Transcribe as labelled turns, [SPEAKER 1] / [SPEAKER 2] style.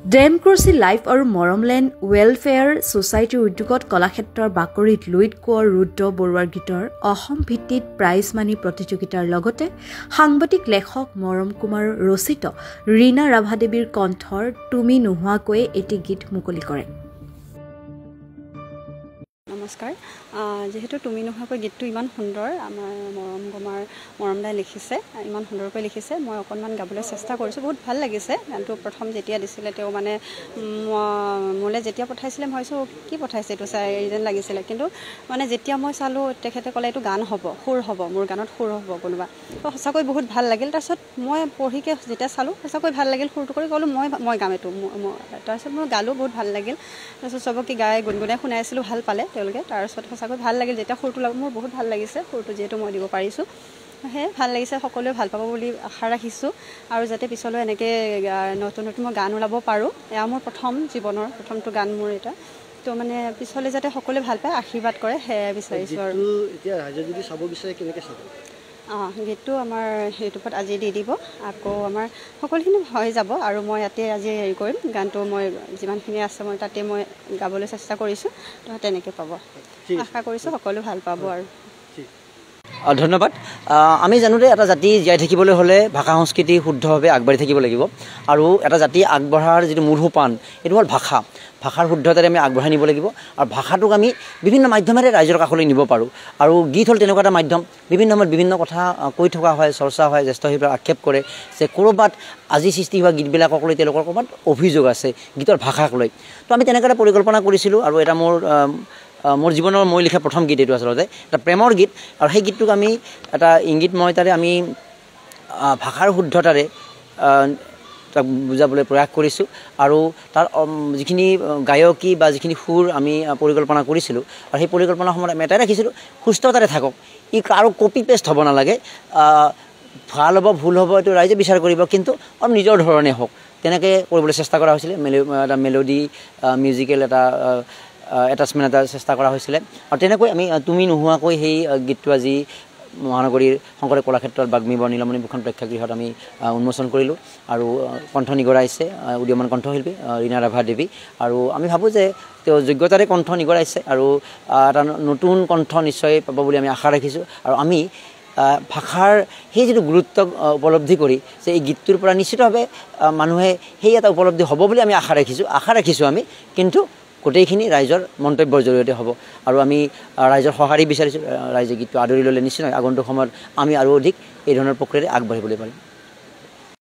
[SPEAKER 1] Democracy life আৰু মৰমলেণ্ড welfare ছ'চাইটিৰ উদ্যোগত কলাক্ষেত্ৰৰ বাকৰিত লুইত কোঁৱৰ ৰুদ্ৰ বৰুৱাৰ গীতৰ অসম ভিত্তিত প্ৰাইজ মানি প্ৰতিযোগিতাৰ লগতে সাংবাদিক লেখক মৰম কুমাৰ ৰচিত ৰীণা ৰাভাদেৱীৰ কণ্ঠৰ তুমি নোহোৱাকৈয়ে এটি গীত মুকলি কৰে।
[SPEAKER 2] নমস্কাৰ। যিহেতু তুমি নোহোৱাকৈ গীতটো ইমান সুন্দৰ, আমাৰ মৰম কুমাৰ মৰমদাই লিখিছে, ইমান সুন্দৰকৈ লিখিছে, মই অকণমান গাবলৈ চেষ্টা কৰিছোঁ, বহুত ভাল লাগিছে। গানটো প্ৰথম যেতিয়া দিছিলে তেওঁ মানে মোলৈ যেতিয়া পঠাইছিলে মই ভাবিছোঁ কি পঠাইছে এইটো চাই যেন লাগিছিলে, কিন্তু মানে যেতিয়া মই চালোঁ তেখেতে ক'লে এইটো গান হ'ব, সুৰ হ'ব, মোৰ গানত সুৰ হ'ব কোনোবা, তো সঁচাকৈ বহুত ভাল লাগিল। তাৰপিছত মই পঢ়িকে যেতিয়া চালোঁ সঁচাকৈ ভাল লাগিল, সুৰটো কৰি ক'লোঁ মই গাম এইটো, তাৰপিছত মই গালোঁ, বহুত ভাল লাগিল। তাৰপিছত চবকে গাই গুণগুণাই শুনাইছিলোঁ, ভাল পালে তেওঁলোকে। তাৰপিছত সঁচাকৈ ভাল লাগিল যেতিয়া সুৰটো লাগ, মোৰ বহুত ভাল লাগিছে সুৰটো যিহেতু মই দিব পাৰিছোঁ, সেয়ে ভাল লাগিছে, সকলোৱে ভাল পাব বুলি আশা ৰাখিছোঁ। আৰু যাতে পিছলৈ এনেকৈ নতুন নতুন মই গান ওলাব পাৰোঁ, এয়া মোৰ প্ৰথম জীৱনৰ প্ৰথমটো গান মোৰ এটা, তো মানে পিছলৈ যাতে সকলোৱে ভাল পায়, আশীৰ্বাদ কৰে, সেয়াই বিচাৰিছোঁ। আৰু
[SPEAKER 3] এতিয়া ৰাইজে যদি চাব বিচাৰে কেনেকৈ চাব?
[SPEAKER 2] অঁ, গীতটো আমাৰ ইউটিউবত আজি দি দিব, আকৌ আমাৰ সকলোখিনি হৈ যাব। আৰু মই ইয়াতে আজি হেৰি কৰিম, গানটো মই যিমানখিনি আছে মই তাতে মই গাবলৈ চেষ্টা কৰিছোঁ, তো তেনেকৈ পাব, আশা কৰিছোঁ সকলো ভাল পাব। আৰু
[SPEAKER 4] ধন্যবাদ। আমি জানো যে এটা জাতি জীয়াই থাকিবলৈ হ'লে ভাষা সংস্কৃতি শুদ্ধভাৱে আগবাঢ়ি থাকিব লাগিব, আৰু এটা জাতি আগবঢ়াৰ যিটো মূল সোপান এইটো হ'ল ভাষা। ভাষাৰ শুদ্ধতাৰে আমি আগবঢ়াই নিব লাগিব, আৰু ভাষাটোক আমি বিভিন্ন মাধ্যমেৰে ৰাইজৰ কাষলৈ নিব পাৰোঁ। আৰু গীত হ'ল তেনেকুৱা এটা মাধ্যম। বিভিন্ন সময়ত বিভিন্ন কথা কৈ থকা হয়, চৰ্চা হয়, জ্যেষ্ঠ শিল্পীয়ে আক্ষেপ কৰে যে ক'ৰবাত আজি সৃষ্টি হোৱা গীতবিলাকক লৈ তেওঁলোকৰ ক'ৰবাত অভিযোগ আছে গীতৰ ভাষাক লৈ। তো আমি তেনেকুৱা এটা পৰিকল্পনা কৰিছিলোঁ, আৰু এটা মোৰ জীৱনৰ মই লিখা প্ৰথম গীত এইটো, আচলতে এটা প্ৰেমৰ গীত। আৰু সেই গীতটোক আমি এটা ইংগিতময়তাৰে আমি ভাষাৰ শুদ্ধতাৰে তাক বুজাবলৈ প্ৰয়াস কৰিছোঁ। আৰু তাৰ যিখিনি গায়কী বা যিখিনি সুৰ আমি পৰিকল্পনা কৰিছিলোঁ, আৰু সেই পৰিকল্পনাৰ সময়ত আমি এটাই ৰাখিছিলোঁ, সুস্থতাৰে থাকক, ই কাৰো কপি পেষ্ট হ'ব নালাগে, ভাল হ'ব ভুল হ'ব এইটো ৰাইজে বিচাৰ কৰিব, কিন্তু অলপ নিজৰ ধৰণে হওক, তেনেকৈ কৰিবলৈ চেষ্টা কৰা হৈছিলে। এটা মেলোডি মিউজিকেল এটা এটাচমেণ্ট এটা চেষ্টা কৰা হৈছিলে। আৰু তেনেকৈ আমি তুমি নোহোৱাকৈ সেই গীতটো আজি মহানগৰীৰ শংকৰদেৱ কলাক্ষেত্ৰত বাগ্মী বৰ নীলমণি ভূষণ প্ৰেক্ষাগৃহত আমি উন্মোচন কৰিলোঁ। আৰু কণ্ঠ নিগৰাইছে উদীয়মান কণ্ঠশিল্পী ৰীণা ৰাভা দেৱী, আৰু আমি ভাবোঁ যে তেওঁ যোগ্যতাৰে কণ্ঠ নিগৰাইছে, আৰু এটা নতুন কণ্ঠ নিশ্চয় পাব বুলি আমি আশা ৰাখিছোঁ। আৰু আমি ভাষাৰ সেই যিটো গুৰুত্ব উপলব্ধি কৰি যে এই গীতটোৰ পৰা নিশ্চিতভাৱে মানুহে সেই এটা উপলব্ধি হ'ব বুলি আমি আশা ৰাখিছোঁ আমি, কিন্তু গোটেইখিনি ৰাইজৰ মন্তব্যৰ জৰিয়তে হ'ব। আৰু আমি ৰাইজৰ সঁহাৰি বিচাৰিছোঁ, ৰাইজে গীতটো আদৰি ল'লে নিশ্চয় আগন্তুক সময়ত আমি আৰু অধিক এই ধৰণৰ প্ৰক্ৰিয়াৰে আগবাঢ়িবলৈ পাৰিম।